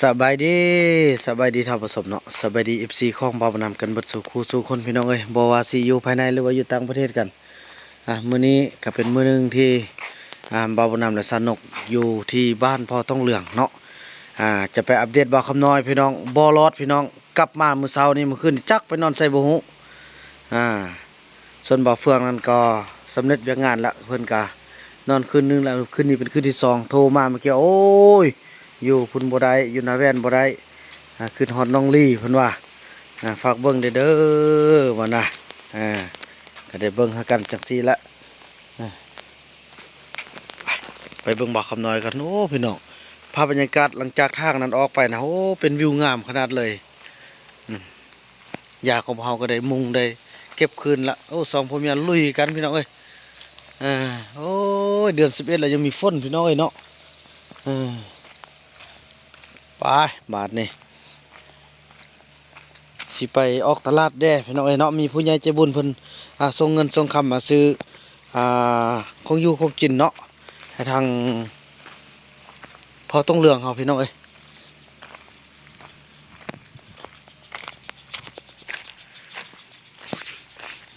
ສະບາຍດີ ສະບາຍດີທ່ານຜູ້ຊົມເນາະ ສະບາຍດີ ເອັຟຊີ ຂອງບ່າວບຸນນຳກັນເບິດສູ່ຄູ່ສູ່ຄົນ ພີ່ນ້ອງເອີຍ ບໍ່ວ່າຊິຢູ່ພາຍໃນ ຫຼືວ່າຢູ່ຕ່າງປະເທດກັນ. ອ່າ ມື້ນີ້ກໍເປັນມື້ໜຶ່ງທີ່ ອ່າ ບ່າວບຸນນຳ ແລະ ສາວນົກຢູ່ທີ່ບ້ານພໍ່ທອງເຫຼືອງເນາະ. ອ່າ ຈະໄປອັບເດດບ່າວຄຳນ້ອຍ ພີ່ນ້ອງ ບໍ່ລອດ ພີ່ນ້ອງ. ກັບມາມື້ເຊົ້ານີ້ ມື້ຄືນຈັກໄປນອນໃສບໍ່ຮູ້. ອ່າ ສ່ວນບ່າວເຟືອງນັ້ນກໍສຳເລັດວຽກງານລະ ເພິ່ນກະນອນຄືນໜຶ່ງລະ ຄືນນີ້ເປັນຄືນທີສອງ ໂທມາເມື່ອກີ້ ໂອ້ຍ ຢູ່ພຸ້ນບໍ່ໄດ້ ຢູ່ນາແວ່ນບໍ່ໄດ້ ອ່າ ຄິດຮອດນ້ອງລີ ເພິ່ນວ່າ ອ່າ ຝາກເບິ່ງແດ່ເດີ ວ່ານະ. ອ່າ ກໍໄດ້ເບິ່ງຫາກັນຈັ່ງຊີ້ລະ. ອ່າ ໄປເບິ່ງບ່າວຄຳນ້ອຍກັນ. ໂອ້ ພີ່ນ້ອງ ພາບບັນຍາກາດຫຼັງຈາກທາງນັ້ນອອກໄປນະ ໂອ້ ເປັນວິວງາມຂະໜາດເລີຍ. ອືມ ຢາຂອງພວກເຮົາກໍໄດ້ມຸງໄດ້ເກັບຄືນລະ. ໂອ້ ສອງຜົວເມຍລຸຍກັນ ພີ່ນ້ອງເອີຍ. ເອີ ໂອ້ຍ ເດືອນສິບເອັດແລ້ວ ຍັງມີຝົນ ພີ່ນ້ອງເອີຍເນາະ. ເອີ ໄປ ບາດນີ້ຊິໄປອອກຕະຫຼາດແດ່ ພີ່ນ້ອງເອີຍເນາະ. ມີຜູ້ໃຫຍ່ໃຈບຸນເພິ່ນ ອ່າ ສົ່ງເງິນສົ່ງຄຳມາຊື້ ອ່າ ຂອງຢູ່ຂອງກິນເນາະ ໃຫ້ທາງພໍ່ຕົງເຫຼືອງເຮົາ ພີ່ນ້ອງເອີຍ.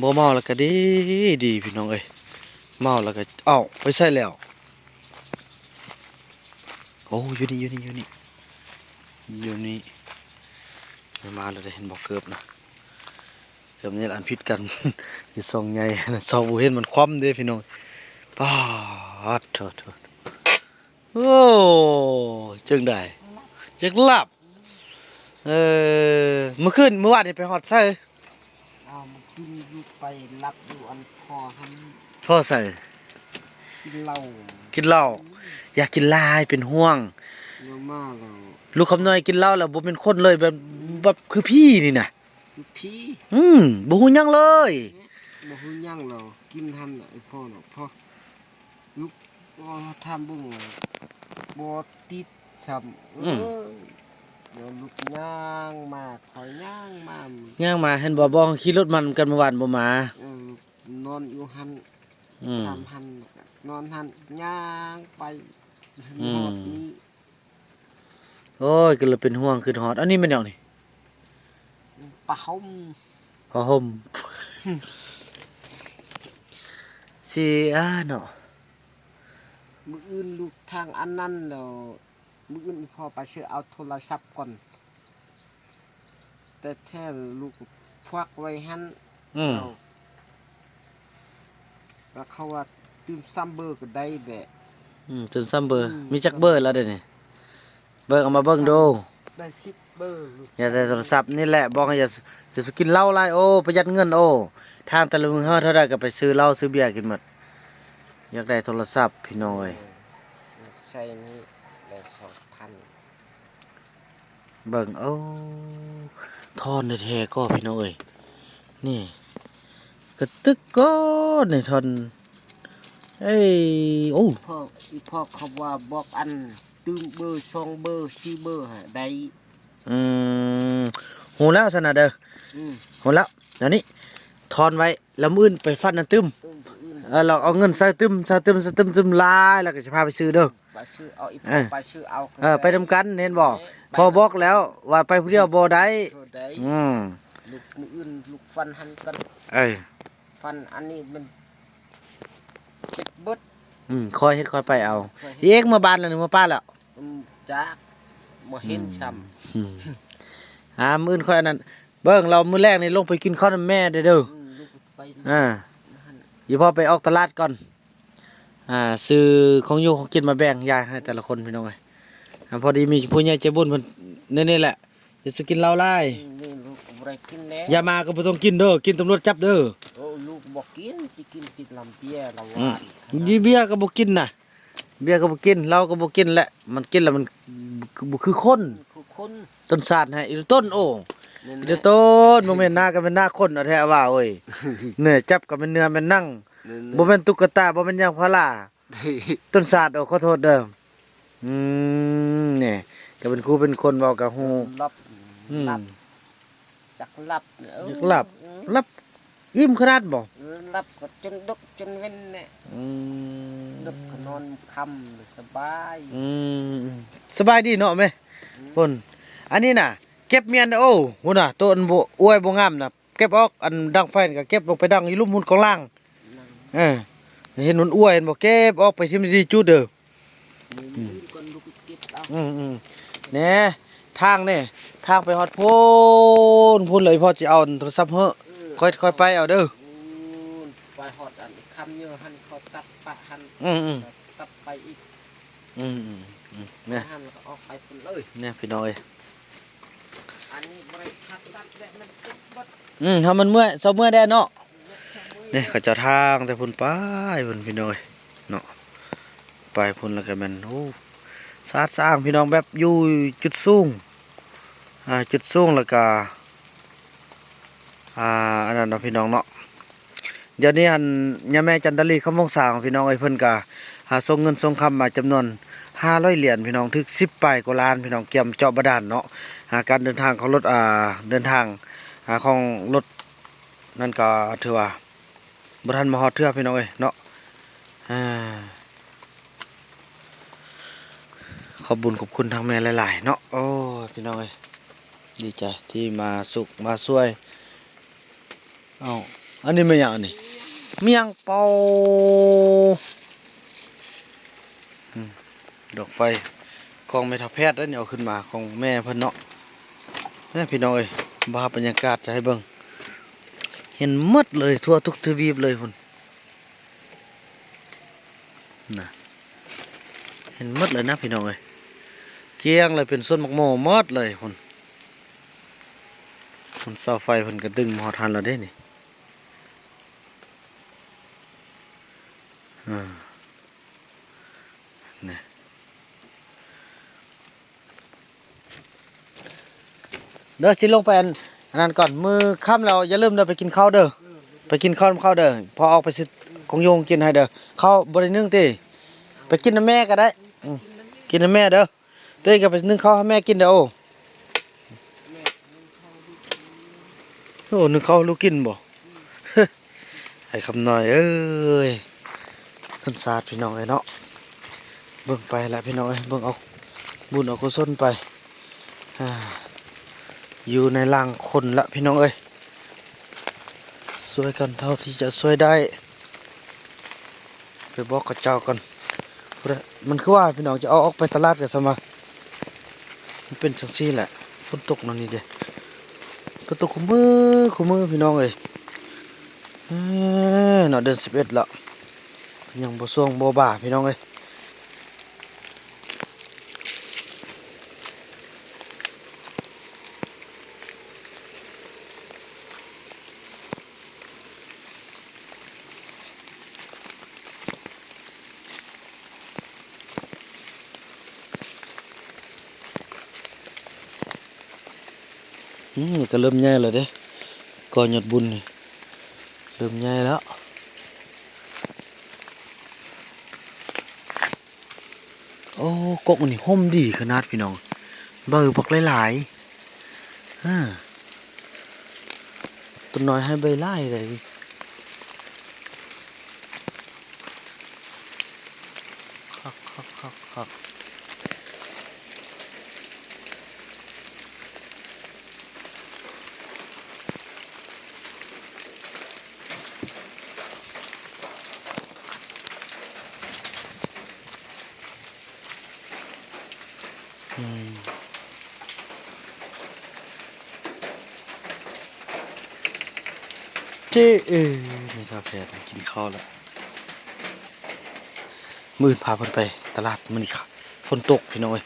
ບໍ່ເມົາແລ້ວກໍດີ ດີ ພີ່ນ້ອງເອີຍ. ເມົາແລ້ວກໍ ເອົ້າ ໄປໃສແລ້ວ? ໂອ້ ຢູ່ນີ້ ຢູ່ນີ້ ຢູ່ນີ້ ຢູ່ນີ້ ມາແລ້ວເດ້. ເຫັນບໍ່ ເກີບນະ ເກີບນີ້ລະອັນຜິດກັນ ຢູ່ຊ່ອງໃຫຍ່ ຊອກບໍ່ເຫັນ ມັນຄວ່ຳເດ້ ພີ່ນ້ອງ. ປາດໂທ້ ໂອ້ ຈັ່ງໃດ ຈັກຫຼັບ. ເອີ ມື້ຄືນ ມື້ວານນີ້ໄປຮອດໃສ? ອ້າວ ມື້ຄືນນີ້ໄປຫຼັບຢູ່ອັນພໍ່ຫັ້ນ. ພໍ່ໃສ? ກິນເຫຼົ້າ ກິນເຫຼົ້າ. ຢ່າກິນຫຼາຍ ເປັນຫ່ວງ. ມາແລ້ວ ລູກຄຳນ້ອຍກິນເຫຼົ້າແລ້ວບໍ່ເປັນຄົນເລີຍ ແບບ ອືມ ແບບຄືຜີນີ້ນະ ຄືຜີ. ອືມ ບໍ່ຮູ້ຫຍັງເລີຍ ບໍ່ຮູ້ຫຍັງແລ້ວ. ກິນຫັ້ນນະ ໄອ້ພໍ່ເນາະ ພໍ່ ລຸກ ໂອ້ ຖາມເບິ່ງ ບໍ່ຕິດຊ້ຳ. ອືມ ເອີຍ ເດີ ລຸກຍ່າງມາ ຂ້ອຍຍ່າງມາ ຍ່າງມາ. ເຫັນບໍ່ ບອກຂີ່ລົດມານຳກັນມື້ວານບໍ່ມາ. ເອີ ນອນຢູ່ຫັ້ນ. ອືມ ຖາມຫັ້ນ ນອນຫັ້ນ ຍ່າງໄປ ອືມ ຮອດນີ້. ໂອ້ຍ ກໍເລີຍເປັນຫ່ວງ ຄິດຮອດ. ອັນນີ້ແມ່ນຫຍັງນີ້? ຜ້າຫົ່ມ ຜ້າຫົ່ມ ຊິ ອ່າ ເນາະ. ມື້ອື່ນລູກທາງອັນນັ້ນແລ້ວ ມື້ອື່ນອີ່ພໍ່ໄປຊື້ເອົາໂທລະສັບກ່ອນ ແຕ່ແທ້ລູກພວກໄວ້ຫັ້ນ. ອືມ ເອົາ ແລ້ວເຂົາວ່າຕື່ມຊ້ຳເບີກໍໄດ້ແຫຼະ. ອືມ ຕື່ມຊ້ຳເບີ. ອືມ ມີຈັກເບີລະດຽວນີ້? ເບິ່ງ ເອົາມາເບິ່ງດູ. ໄດ້ສິບເບີ. ຢາກໄດ້ໂທລະສັບນີ້ແຫຼະ ບອກໃຫ້ຢ່າ ຢ່າສຸກິນເຫຼົ້າຫຼາຍ. ໂອ້ ປະຢັດເງິນ. ໂອ້ ທາງແຕ່ລະມື້ເຮົາເທົ່າໃດກໍໄປຊື້ເຫຼົ້າຊື້ເບຍກິນໝົດ. ຢາກໄດ້ໂທລະສັບ ພີ່ນ້ອງເອີຍ. ໃຊ້ນີ້ໄດ້ສອງພັນ. ເບິ່ງ ໂອ້ ທ່ອນແທ້ໆກໍ ພີ່ນ້ອງເອີຍ. ນີ້ກະຕຶກກໍ ນີ້ທ່ອນ ເອີຍ ໂອ້ ພໍ່ ອີ່ພໍ່ເຂົາວ່າບອກອັນຕື່ມເບີ ສອງເບີ ສີ່ເບີ ຫາໄດ້. ອືມ ຮູ້ແລ້ວຊັ້ນນະເດີ. ອືມ ຮູ້ແລ້ວ. ດຽວນີ້ ທ່ອນໄວ້ ແລ້ວມື້ອື່ນໄປຟັນອັນຕື່ມ. ອືມ ມື້ອື່ນ ເອີ ລາວເອົາເງິນໃສ່ຕື່ມ ໃສ່ຕື່ມ ໃສ່ຕື່ມ ຕື່ມຫຼາຍ ແລ້ວກໍຊິພາໄປຊື້ເດີ. ໄປຊື້ເອົາ ອີ່ພໍ່ ເອີ ໄປຊື້ເອົາ. ເອີ ໄປນຳກັນ ເຫັນບໍ່? ເອີ ພໍ່ບອກແລ້ວວ່າໄປຜູ້ດຽວບໍ່ໄດ້. ບໍ່ໄດ້. ອືມ ລູກ ມື້ອື່ນລູກຟັນຫັ້ນກ່ອນ. ເອີ ຟັນອັນນີ້ມັນເຮັດເບິດ. ອືມ ຄ່ອຍເຮັດຄ່ອຍໄປເອົາ. ເອກ ເມືອບ້ານແລ້ວ ເມືອປ້າແລ້ວ. ອືມ ຈັກ ບໍ່ເຫັນຊ້ຳ. ອືມ ອ່າ ມື້ອື່ນຄ່ອຍອັນນັ້ນ. ເບິ່ງ ລາວມື້ແລງນີ້ລົງໄປກິນເຂົ້ານຳແມ່ເດີ. ອືມ ລູກໄປ ອ່າ ອີ່ພໍ່ໄປອອກຕະຫຼາດກ່ອນ. ອ່າ ຊື້ຂອງຢູ່ຂອງກິນມາແບ່ງຢາຍໃຫ້ແຕ່ລະຄົນ ພີ່ນ້ອງເອີຍ. ອ່າ ພໍດີມີຜູ້ໃຫຍ່ໃຈບຸນເພິ່ນ ນີ້ ນີ້ແຫຼະ ຢ່າສຸກິນເຫຼົ້າຫຼາຍ. ອືມ ນີ້ລູກກໍບໍ່ໄດ້ກິນແລ້ວ. ຢ່າມາກໍບໍ່ຕ້ອງກິນເດີ ກິນຕຳຫຼວດຈັບເດີ. ໂອ້ ລູກບໍ່ກິນ ຊິກິນຕິດລຳເບຍລະຫວານ. ອືມ ເບຍກໍບໍ່ກິນນະ ເບຍກໍບໍ່ກິນ ເຫຼົ້າກໍບໍ່ກິນແຫຼະ. ມັນກິນແລ້ວມັນບໍ່ຄືຄົນ ຄືຄົນ ຕົ້ນຊາດໃຫ້ອີ່ຕົ້ນ. ໂອ້ ອີ່ຕົ້ນ ບໍ່ແມ່ນໜ້າກໍແມ່ນໜ້າຄົນ ເອົາແທ້ວ່າ ໂອ້ຍ ເນື້ອຈັບກໍແມ່ນເນື້ອແມ່ນໜັງ. ບໍ່ແມ່ນຕຸກກະຕາ ບໍ່ແມ່ນຢາງພາລາ. ຕົ້ນຊາດ ໂອ້ ຂໍໂທດເດີ. ອືມ ນີ້ກໍເປັນຄູເປັນຄົນ ເວົ້າກໍຮູ້. ຫຼັບ ອືມ ຫຼັບ ຈັກຫຼັບ ເອີ ຢາກຫຼັບ ຫຼັບ ອີ່ມຂະໜາດບໍ່? ເອີ ຫຼັບກໍຈົນດຶກຈົນເວັນແຫຼະ. ອືມ ດຶກກໍນອນຄ່ຳສະບາຍ. ອືມ ສະບາຍດີເນາະແມ່. ອືມ ພຸ້ນ ອັນນີ້ນະ ເກັບມຽນ ໂອ້ ພຸ້ນນະ ໂຕອັນບໍ່ ອວຍບໍ່ງາມນະ ເກັບອອກ ອັນດັງໄຟນະ ກໍເກັບລົງໄປດັງຢູ່ລຸ່ມພຸ້ນກອງລ່າງ. ເອີ ເຫັນມັນອວຍ ເຫັນບໍ່ ເກັບອອກໄປຖິ້ມດີໆ ຈູດເດີ. ອືມ ອືມໆ ແນ່ ທາງນີ້ ທາງໄປຮອດພຸ້ນ ພຸ້ນເລີຍ ພໍ່ຊິເອົາໂທລະສັບເຮີ ເອີ ຄ່ອຍ ຄ່ອຍໄປເອົາເດີ. ພຸ້ນ ໄປຮອດອັນຄຳເຍອຫັ້ນ ເຂົາຕັດປະຫັ້ນ ອືມໆ ຕັດໄປອີກ ອືມໆໆ ແນ່ ຫັ້ນກໍອອກໄປພຸ້ນເລີຍ ແນ່ ພີ່ນ້ອງເອີຍ. ອັນນີ້ບໍ່ໄດ້ຄັດຕັດແບບມັນຕິດເບິດ ອືມ ຖ້າມັນເມື່ອຍ ເຊົາເມື່ອຍແດ່ເນາະ. ນີ້ເຂົາເຈົ້າທາງແຕ່ພຸ້ນໄປພຸ້ນ ພີ່ນ້ອງເອີຍເນາະ ໄປພຸ້ນແລ້ວກໍແມ່ນ ໂອ້ ສາດສະອ້າງ ພີ່ນ້ອງ ແບບຢູ່ຈຸດສູງ ອ່າ ຈຸດສູງ ແລ້ວກໍ ອ່າ ອັນນັ້ນເນາະ ພີ່ນ້ອງເນາະ. ດຽວນີ້ ອັນ ຍາແມ່ຈັນດາລີ ຄຳວົງສາງ ພີ່ນ້ອງເອີຍ ເພິ່ນກໍ ອ່າ ສົ່ງເງິນສົ່ງຄຳມາຈຳນວນຫ້າຮ້ອຍຫຼຽນ ພີ່ນ້ອງ ຖືກສິບປາຍກວ່າລ້ານ ພີ່ນ້ອງ ກຽມເຈາະບາດານເນາະ. ອ່າ ການເດີນທາງຂອງລົດ ອ່າ ເດີນທາງ ອ່າ ຂອງລົດນັ້ນກໍຖືວ່າບໍ່ທັນມາຮອດເທື່ອ ພີ່ນ້ອງເອີຍເນາະ. ອ່າ ຂອບບຸນຂອບຄຸນທາງແມ່ຫຼາຍໆເນາະ. ໂອ້ຍ ພີ່ນ້ອງເອີຍ ດີໃຈທີ່ມາສຸກມາຊ່ວຍ. ເອົ້າ ອັນນີ້ແມ່ນຫຍັງອັນນີ້? ແມ່ນຫຍັງເປົ່າ? ອືມ ດອກໄຟຂອງແມ່ເຖົ້າແພດເດ້ນີ້ ເອົາຂຶ້ນມາຂອງແມ່ເພິ່ນເນາະ. ນີ້ພີ່ນ້ອງເອີຍ ພາບບັນຍາກາດຈະໃຫ້ເບິ່ງ ເຫັນໝົດເລີຍ ທົ່ວທຸກທະວີບເລີຍພຸ້ນ. ນະ ເຫັນໝົດເລີຍນະພີ່ນ້ອງເອີຍ ກ້ຽງເລີຍ ເປັນສວນໝາກໂມໝົດເລີຍພຸ້ນ. ພຸ້ນ ເສົາໄຟເພິ່ນກໍດຶງມາຮອດຫັ້ນແລ້ວເດ້ນີ້. ເອີ ນະ ເດີ ຊິລົງໄປອັນ ອັນນັ້ນກ່ອນ ມື້ຄ່ຳແລ້ວຢ່າລືມເດີ ໄປກິນເຂົ້າເດີ ໄປກິນເຂົ້ານຳເຂົາເດີ ພໍອອກໄປຊື້ຂອງຢູ່ຂອງກິນໃຫ້ເດີ. ເຂົ້າບໍ່ໄດ້ໜຶ້ງຕິ? ໄປກິນນຳແມ່ກໍໄດ້ ອືມ ກິນນຳແມ່ເດີ. ໂຕເອງກໍໄປໜຶ້ງເຂົ້າໃຫ້ແມ່ກິນເດີ. ໂອ້ ໂອ້ ໜຶ້ງເຂົ້າໃຫ້ລູກກິນບໍ່? ໄອ້ຄຳນ້ອຍເອີຍ ເພິ່ນສາດພີ່ນ້ອງເອີຍເນາະ. ເບິ່ງໄປລະພີ່ນ້ອງເອີຍ ເບິ່ງເອົາບຸນເອົາກຸສົນໄປ ອ່າ ຢູ່ໃນຫຼັງຄົນລະພີ່ນ້ອງເອີຍ ຊ່ວຍກັນເທົ່າທີ່ຈະຊ່ວຍໄດ້. ໄປບອກເຂົາເຈົ້າກ່ອນ ຜູ້ໃດ ມັນຄືວ່າພີ່ນ້ອງຈະເອົາອອກໄປຕະຫຼາດກໍຊ່າງວ່າ ມັນເປັນຈັ່ງຊີ້ແຫຼະ. ຝົນຕົກແນວນີ້ເດ້ ກໍຕົກຄູ່ມື້ຄູ່ມື້ພີ່ນ້ອງເອີຍ. ເອີ ເນາະ ເດືອນສິບເອັດແລ້ວ ຍັງບໍ່ຊ່ວງບໍ່ບ່າພີ່ນ້ອງເອີຍ. ອືມ ນີ້ກໍເລີ່ມໃຫຍ່ແລ້ວເດ້ ກໍຍອດບຸນນີ້ເລີ່ມໃຫຍ່ແລ້ວ. ໂອ້ ກົກອັນນີ້ຮົ່ມດີຂະໜາດພີ່ນ້ອງ ໃບບັກຫຼາຍໆ. ເອີ ຕົ້ນນ້ອຍໃຫ້ໃບຫຼາຍໃດ. ຄັກໆໆໆ. ອືມ ເຈ້ ເອີ ແມ່ເຖົ້າແພດກິນເຂົ້າລະ. ມື້ອື່ນພາເພິ່ນໄປຕະຫຼາດ ມື້ນີ້ ຝົນຕົກພີ່ນ້ອງເອີຍ.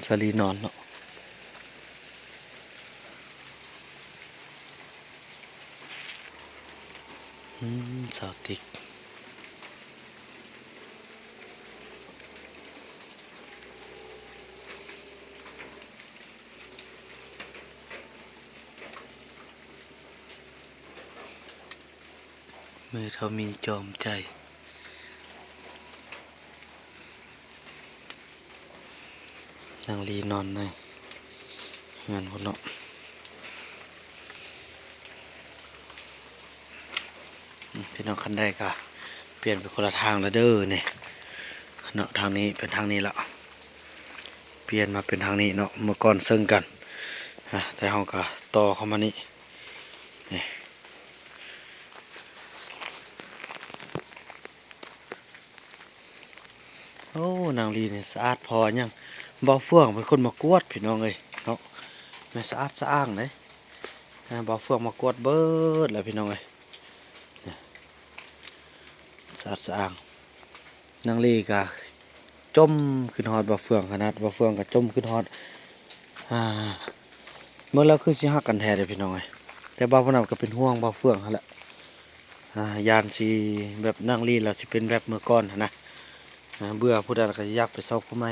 ສາລີນອນເນາະ. ອືມ ສາວຕິກ ແມ່ເຖົ້າມີຈອມໃຈ. ນາງລີນອນໃນເຮືອນພຸ້ນເນາະ. ອືມ ພີ່ນ້ອງ ຄັນໄດ້ກໍປ່ຽນໄປຄົນລະທາງລະເດີນີ້. ເນາະ ທາງນີ້ເປັນທາງນີ້ລະ ປ່ຽນມາເປັນທາງນີ້ເນາະ ເມື່ອກ່ອນເຊິ່ງກັນ ອາ ແຕ່ເຮົາກໍຕໍ່ເຂົ້າມານີ້ ນີ້ ໂອ້ ນາງລີນີ້ສະອາດພໍຫຍັງ ບ່າວເຟືອງເປັນຄົນມາກວດພີ່ນ້ອງເອີຍເນາະ ແມ່ນສະອາດສະອ້າງເດ້ ອາ ບ່າວເຟືອງມາກວດເບິດແລ້ວພີ່ນ້ອງເອີຍ ສະອາດສະອ້າງ ນາງລີກະຈົ່ມຄຶດຮອດບ່າວເຟືອງຂະໜາດ ບ່າວເຟືອງກະຈົ່ມຄຶດຮອດ ອາ ເບິ່ງແລ້ວຄືຊິຮັກກັນແທ້ເດ້ພີ່ນ້ອງເອີຍ ແຕ່ບ່າວຜູ້ນຳກະເປັນຫ່ວງບ່າວເຟືອງຫັ້ນແຫຼະ ອາ ຢ້ານຊິແບບນາງລີແລ້ວຊິເປັນແບບເມື່ອກ່ອນຫັ້ນນະ ອາ ເບື່ອຜູ້ໃດລະກະຢາກໄປຊອກຜູ້ໃໝ່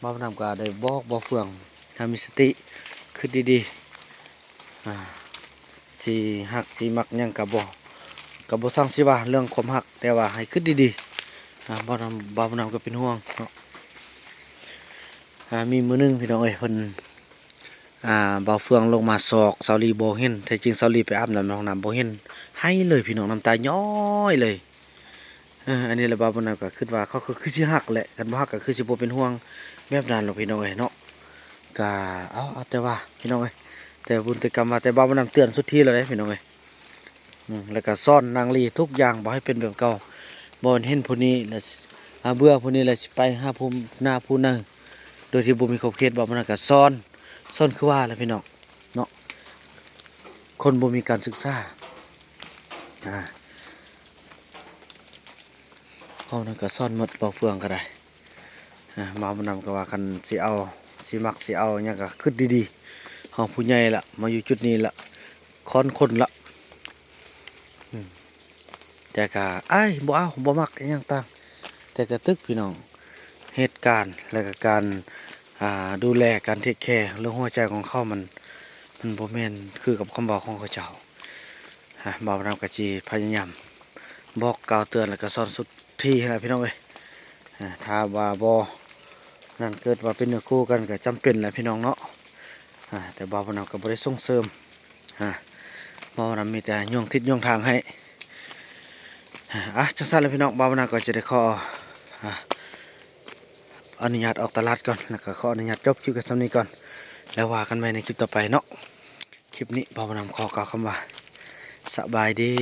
ບ່າວຜູ້ນຳກະໄດ້ບອກບ່າວເຟືອງໃຫ້ມີສະຕິຄຶດດີໆ ອາ ຊິຮັກຊິມັກຫຍັງກະບໍ່ ກະບໍ່ຊ່າງຊິວ່າເລື່ອງຄວາມຮັກ ແຕ່ວ່າໃຫ້ຄຶດດີໆ ອາ ບ່າວນຳ ບ່າວຜູ້ນຳກໍເປັນຫ່ວງເນາະ ອາ ມີມື້ໜຶ່ງພີ່ນ້ອງເອີຍ ເພິ່ນ ອາ ບ່າວເຟືອງລົງມາຊອກ ສາວລີບໍ່ເຫັນ ແທ້ຈິງສາວລີໄປອາບນ້ຳໃນຫ້ອງນ້ຳ ບໍ່ເຫັນ ໄຫ້ເລີຍພີ່ນ້ອງ ນ້ຳຕາຍ້ອຍເລີຍ. ເອີ ອັນນີ້ລະບ່າວບຸນນຳກໍຄິດວ່າເຂົາກໍຄືຊິຮັກແຫຼະ ຄັນບໍ່ຮັກກໍຄືຊິບໍ່ເປັນຫ່ວງແບບນັ້ນດອກພີ່ນ້ອງເອີຍເນາະ ກໍເອົາ ເອົາແຕ່ວ່າພີ່ນ້ອງເອີຍ ແຕ່ບຸນແຕ່ກຳວ່າ ແຕ່ບ່າວບຸນນຳເຕືອນສຸດທີແລ້ວເດ້ພີ່ນ້ອງເອີຍ ອືມ ແລ້ວກໍສອນນາງລີທຸກຢ່າງບໍ່ໃຫ້ເປັນແບບເກົ່າ ບໍ່ເຫັນຜູ້ນີ້ແລ້ວ ອາ ເບື່ອຜູ້ນີ້ແລ້ວຊິໄປຫາຜູ້ໜ້າຜູ້ໃນ ໂດຍທີ່ບໍ່ມີຂອບເຂດ ບ່າວບຸນນຳກໍສອນ ສອນຄືວ່າແຫຼະພີ່ນ້ອງເນາະ ຄົນບໍ່ມີການສຶກສາ ອາ ເວົ້ານັ້ນກໍສອນໝົດ ບ່າວເຟືອງກໍໄດ້ ອາ ບ່າວບຸນນຳກໍວ່າຄັນຊິເອົາ ຊິມັກຊິເອົາຫຍັງກໍຄຶດດີໆ ເຮົາຜູ້ໃຫຍ່ລະ ມາຢູ່ຈຸດນີ້ລະ ຄອນຄົນລະ ອືມ ແຕ່ກໍ ອ້າຍ ບໍ່ເອົາ ບໍ່ມັກ ອີຫຍັງຕ່າງ ແຕ່ກະຕຶກພີ່ນ້ອງ ເຫດການ ແລະກະການ ອາ ດູແລ ການເທກແຄເລື່ອງຫົວໃຈຂອງເຂົາ ມັນ ມັນບໍ່ແມ່ນຄືກັບຄຳເວົ້າຂອງເຂົາເຈົ້າ ອາ ບ່າວບຸນນຳກໍຊິພະຍາຍາມບອກກ່າວເຕືອນ ແລະກະສອນສຸດທີຫັ້ນລະພີ່ນ້ອງເອີຍ ອາ ຖ້າວ່າບໍ່ນັ້ນ ເກີດວ່າເປັນເນື້ອຄູ່ກັນກໍຈຳເປັນແຫຼະພີ່ນ້ອງເນາະ ອາ ແຕ່ບ່າວບຸນນຳກໍບໍ່ໄດ້ສົ່ງເສີມ ອາ ບ່າວບຸນນຳມີແຕ່ຍ່ວງທິດຍ່ວງທາງໃຫ້ ອາ ຈັ່ງຊັ້ນລະພີ່ນ້ອງ ບ່າວບຸນນຳກໍຈະໄດ້ຂໍ ອາ ອະນຸຍາດອອກຕະຫຼາດກ່ອນ ແລ້ວກໍຂໍອະນຸຍາດຈົບຄລິບກັນສ່ຳນີ້ກ່ອນ ແລ້ວວ່າກັນໃໝ່ໃນຄລິບຕໍ່ໄປເນາະ ຄລິບນີ້ບ່າວບຸນນຳຂໍກ່າວຄຳວ່າ ສະບາຍດີ.